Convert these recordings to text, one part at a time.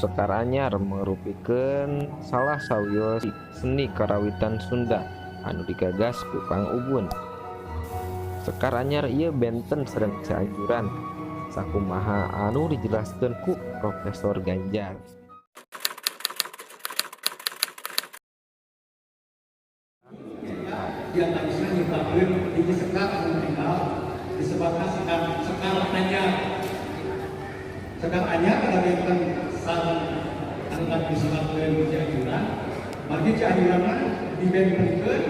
Sekar Anyar merupikeun salah sawios seni karawitan Sunda anu digagas ku Kang Ubun. Sekar Anyar ieu benten sareng Cianjuran, sakumaha anu dijelaskeun ku Profesor Ganjar. Diantawisna nyiptakeun hiji sekar anu tinggal disebabkan sekar anyar. Sekar anyar kada benten sareng anu tadi disebabkeun Cianjuran, margi Cianjuran mah dibentenkeun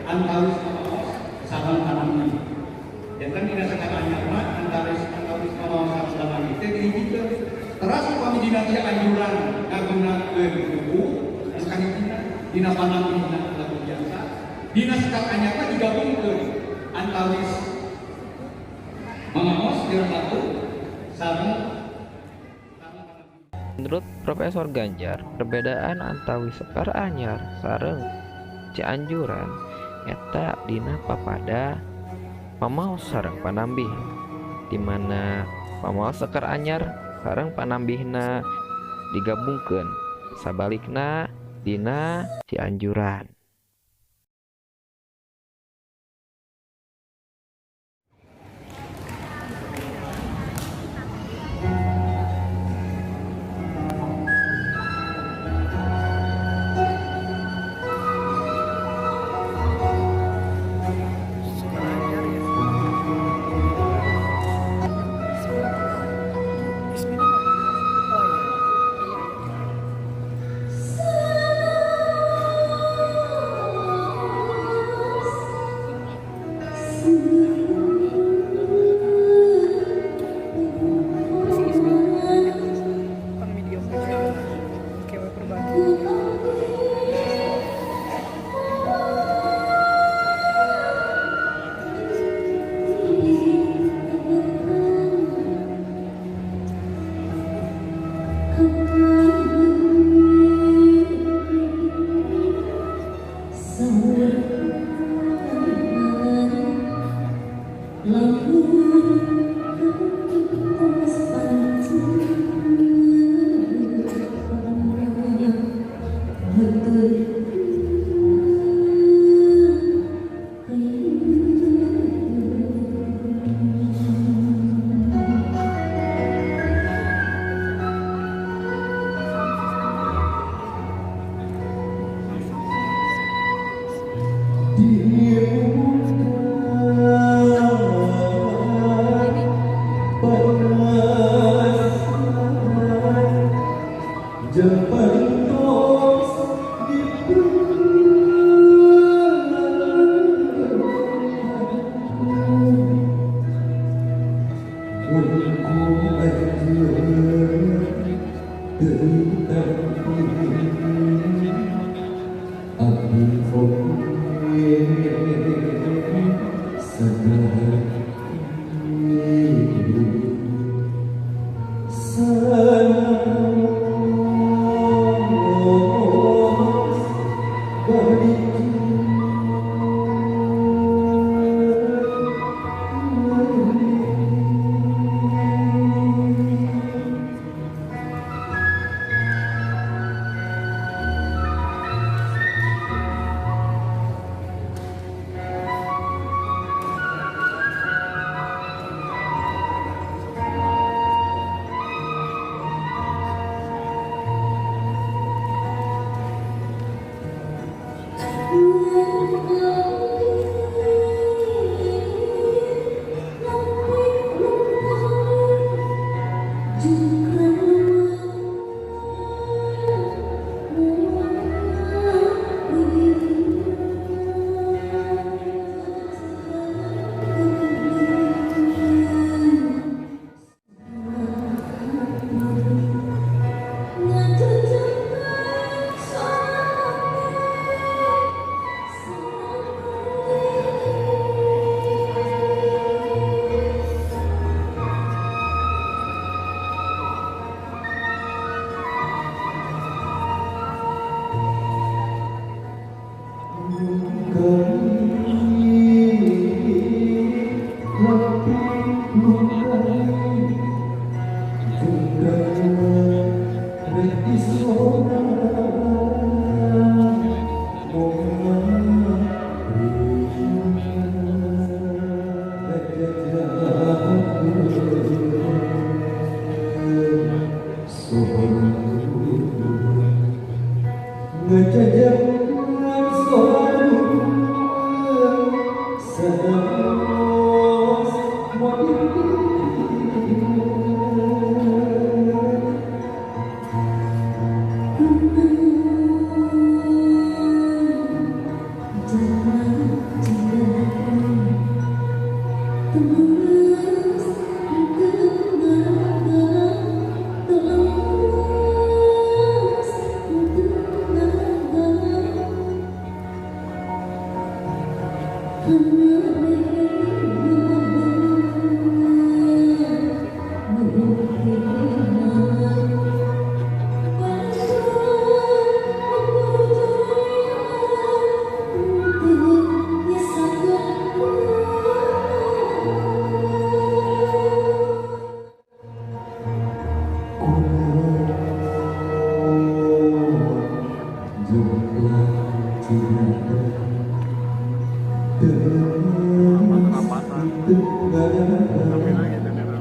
antawis pamaos sareng panambi. Janten dina sekar anyar mah antawis pamaos sareng panambi teh dihijikeun. Teras upami dina Cianjuran ngagunakeun buku anu kahijina, dina panambihna lagu biasa. Dina sekar anyar mah digabungkeun antawis mamaos dina lagu sareng. Menurut Profesor Ganjar, perbedaan antawis Sekar Anyar sareng Cianjuran eta dina papada pamaos sareng panambih, di mana pamaos Sekar Anyar sareng panambihna digabungkeun, sabalikna dina Cianjuran.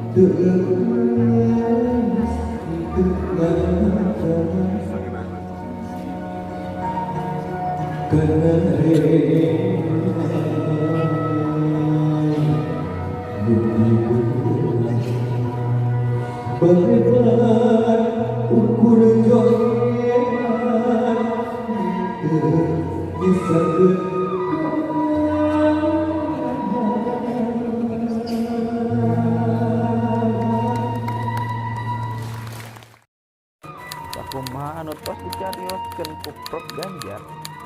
Teu teu ukur joeman teu bisa. Sakumaha anu tos dicarioskeun ku Prof Ganjar,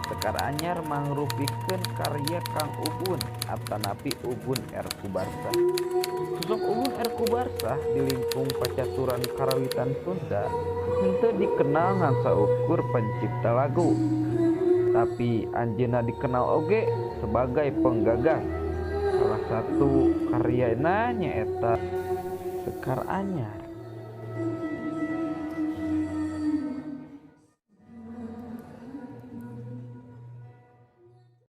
Sekar Anyar mangrupikeun karya Kang Ubun atanapi Ubun R. Kubarsah. Sosok Ubun R. Kubarsah di lingkung pacaturan karawitan Sunda henteu dikenal ngan saukur pencipta lagu, tapi anjeunna dikenal oge sebagai penggagas. Salah satu karyana nyaeta Sekar Anyar.